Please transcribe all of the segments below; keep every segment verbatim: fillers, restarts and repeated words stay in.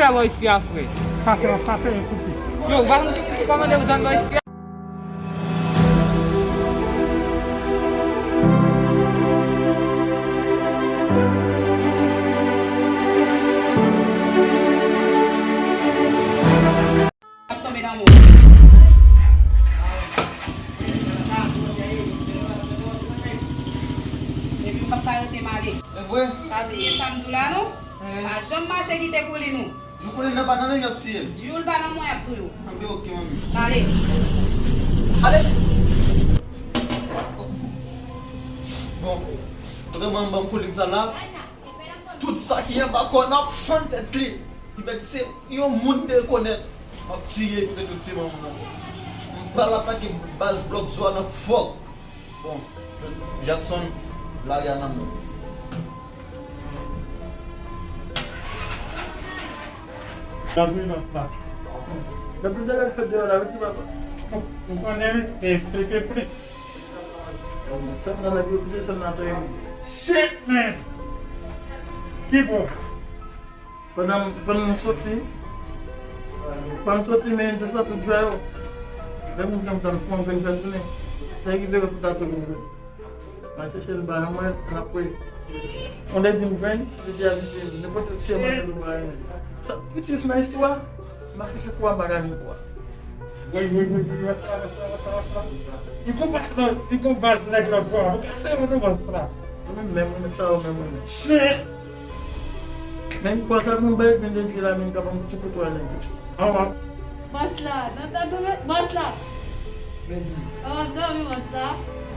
Sa bò isi a, frè. Pase, pase, koupe. Yo, ou pa konn ki moun ki kòmande w zòn bò isi a? Ap tonbe nan mò. Epi m p ap ka rete m ale. E vre? Pa bliye sa m di w la non. Pa janm mache kite kouli nou. Jou konnen nan pa nan men m y ap tiye m. Jou l pa nan mwen y ap touye w. Anben oke, manmi. Ale. Ale. Bon, kote manman m ban m kouli m sa la, tout sa ki anba kò n ap fann tèt li. Li mèt se yon moun m te rekonèt. M ap tiye pou te tou tiye manman m. M pral atake baz blòk zo a nan fòk. Bon, Jackson, lari a nan men w. Nan vizaj la. Nan tout bagay k fèt deyò la, wi, ti papa. Ou konnen, wi, men eksplike plis. Sèl nan nèg yo touche, sèl nan touye. Shit, man! Ki bò? Pandan, pandan nou soti, pandan nou soti, men te soti djè yo. Lè moun fè m tann fon, m vin fè tounen. Sa ki vire pou ta tounen. Mwen chèche l ba nan mwen, l ap kwè. On lè di m jwenn, li di a vin jwenn. Nenpòt ki chèche mwen, se nou ba renmen. Sa pi tris nan istwa, m ap chèche kou a, m pa ka jwenn kou a. Woy, woy, woy, woy, wè sa, wè sa, wè sa, wè sa. Li gon baz nan, li gon baz nèg lòt bò a. Ou kase yo non, baz la. Mwen menm, mwen menm, sa yo menm, mwen menm. Shit! Men kwa sa pou m bay, men de di la, men ka ban m ti kout twa nèg. Awa. Bòs la, nan tande men, bòs la. Medi. An dòmi, bòs la.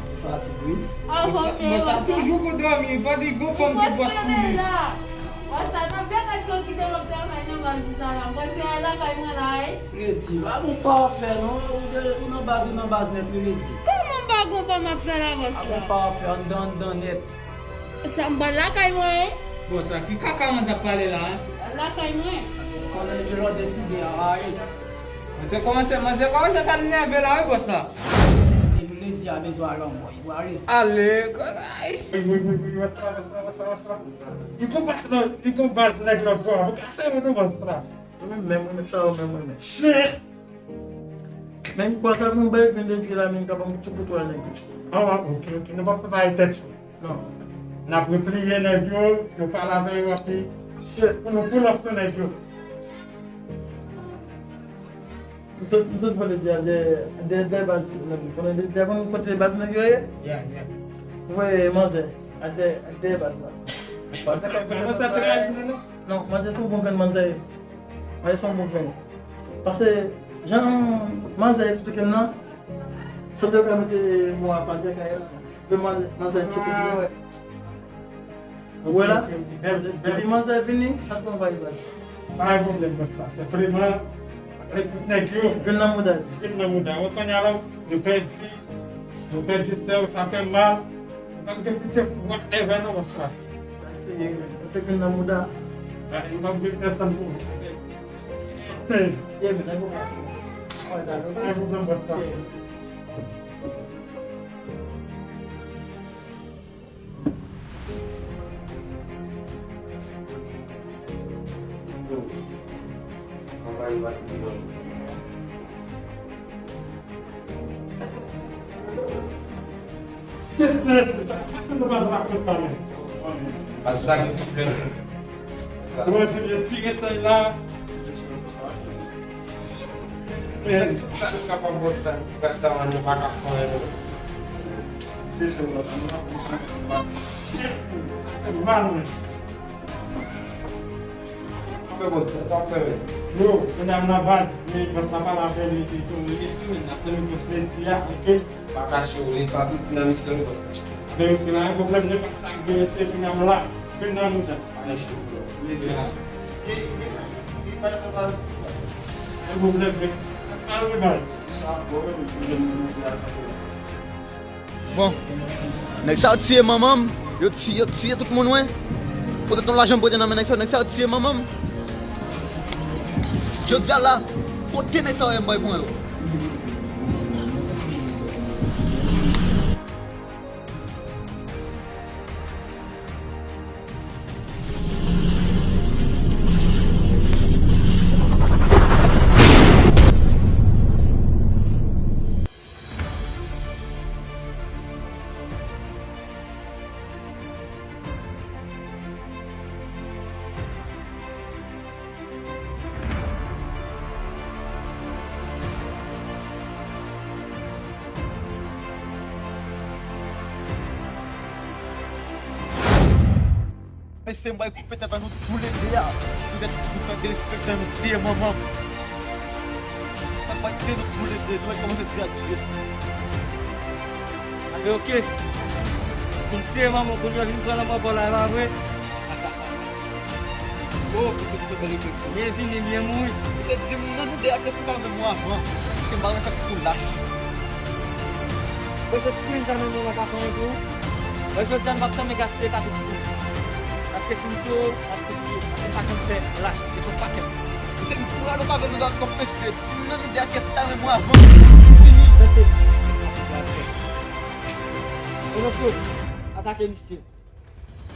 Ti fatig, wi. Ah, ok. Bòs la toujou pou dòmi, pa di gon fanm ki bòs pou li. Bòs la, nan vye gad kon kite m ap travay nan baz sa la. Bòs la, lakay mwen la, wi. Redi, pa gon pa w ap fè non, ou de, ou nan baz, ou nan baz nèt, wi, Redi. Kòman pa gon pa m ap fè la, bòs la? Pa gon pa w ap fè, anndan, anndan nèt. Sa m pral lakay mwen, wi. Bon, sa ki kaka manzè ap pale la, en? Lakay mwen. Konnen de lò deside a, ayi. Manzè kòmanse, manzè kòmanse fè m nève la, wi, bòs la. Redi a bezwen al anmò, li pral ale. Ale, kòlay. Wi, wi, wi, wi, wè sa, wè sa, wè sa, wè sa. Li gon baz nan, li gon baz nèg lòt bò a. Ou kase yo non, bòs la. Mwen menm, mwen menm, sa yo menm, mwen menm. Shit! Men kwa sa pou m bay, men de di la, men ka ban m ti kout twa nèg. Ah, ok, ok. Nou pa fè bagay tèt cho. Non. N ap repliye nèg yo, yo pale avè yo, epi pou nou pull up sou nèg yo. M sot, m sot vòlè dèyè, dèyè, dèyè, dèyè baz nèg yo. Konnen dèyè, konnen kote baz nèg yo ye? Yeah, yeah. Ou voye manzè, ak dèyè, ak dèyè baz la. Manzè trayi nou, non? Non, manzè se yon bon grenn manzè. Manzè se yon bon grenn. Paske, jan manzè eksplike m nan, sanble yo ka mete mo a pa dèyè kay la. Epi manzè, manzè tcheke li, wè. Ou wè la? Epi manzè vini, sa se pou anvayi baz. Pa gen pwoblèm, bòs la. Se Prima, avèk tout nèg yo. Grenn nan mouda. Grenn nan mouda. Wè kounye a la, nou pèdi, nou pèdi sè w, sa fè mal. Ou pa gen pitye pou whatever non, bòs la. Sa se, nou te grenn nan mouda. Ay, nou pa gen pèsonn pou. Hey. Yeah, men, nèg yo pa se. Pa gen pwoblèm, bòs la. Kòman ti vin tire sèy la? Men sa nou kapab wè sa, gras sa, nou pa ka fè anyen. Fè bòs, sa w fè menm? Yo, medam nan baz, men bòs la pale avè li, li di, li di, men n ap tann bòs Ledi a, oke? Pa kache w, li pa soti nan misyon li, bòs. Men oke, pa gen pwoblèm, nenpòt sa k vini, se kounye a m la. Vin nan mouda. Pa nan cho, bro. Ledi a. Pa gen pwoblèm, men. Al wi, baz. Bon, nèg sa yo tiye manman m, yo tiye, yo tiye tout moun, wi. Pote ton lajan m pote nan men nèg sa yo, nèg sa yo tiye manman m. Jodi a la, kote nèg sa yo ye m bay pran yo? Mesye, m pral koupe tèt an nou toulede a. Poutèt nou fè derespektan nou tiye manman. Sa pral tiye nou toulede, nou kòmanse tiye ak zye. Abe, oke. Vin tiye manman, kounye a vin pran lanmò pa w la, e pa vre? Oh, misye te fè bèl refleksyon. Byen vini, byen mouri. Misye di moun nan nou de a te foutan menm ou avan. Ke m pa wè sa ki pou lach. Bon, se ti krim sa menm ou nan ka fè anyen pou ou. Lè jodi a nou p ap tanmen gaspiye kapital. Paske si m tiye w, m ap tou tiye. Paske m pa konn fè lach, e fòk pa kèm. Misye m pou rale w pa vle nou dòt kòp mesye. Di moun nan nou de a te foutan menm ou avan. Fini. Tante. E non, atake misye.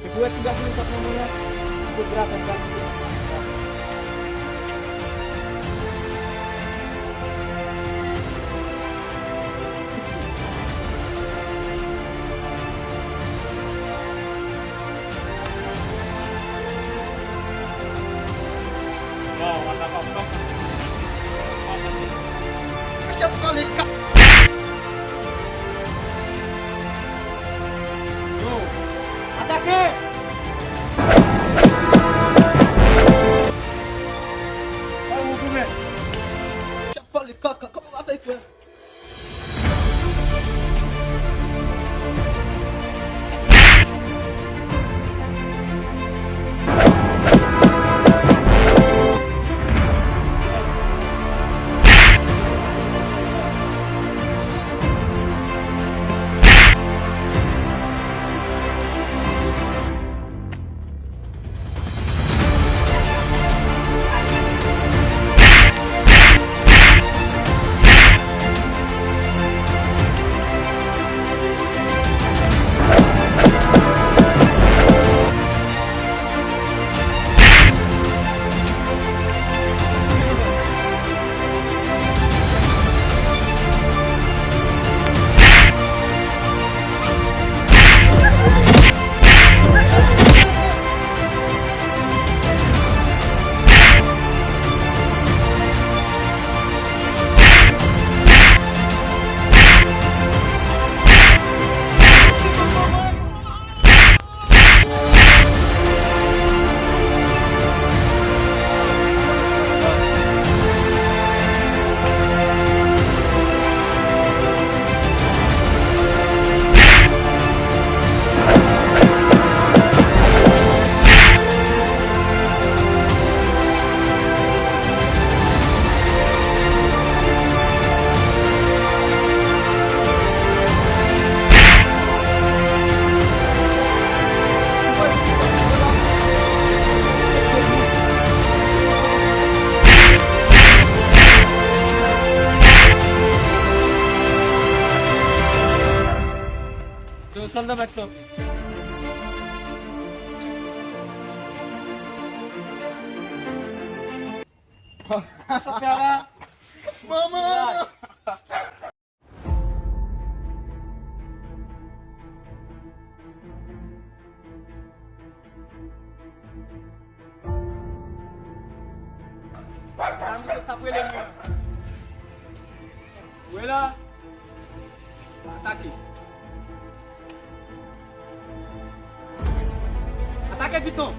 E pou wè ti gason li t ap nan mwen an, li te vle atake l. Mesye ap pale ka- Yo, atake! Sa ou goumen? Chak pale kaka, kòman w ap fè, frè? Yo, sa l nan mèt kanpe. Sa fè la? Manman! Sa m sa prele mwen. Wè la. Atake. Atake piton.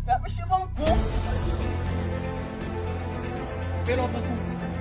Fè mesye ban m kou. Fè lòt kou.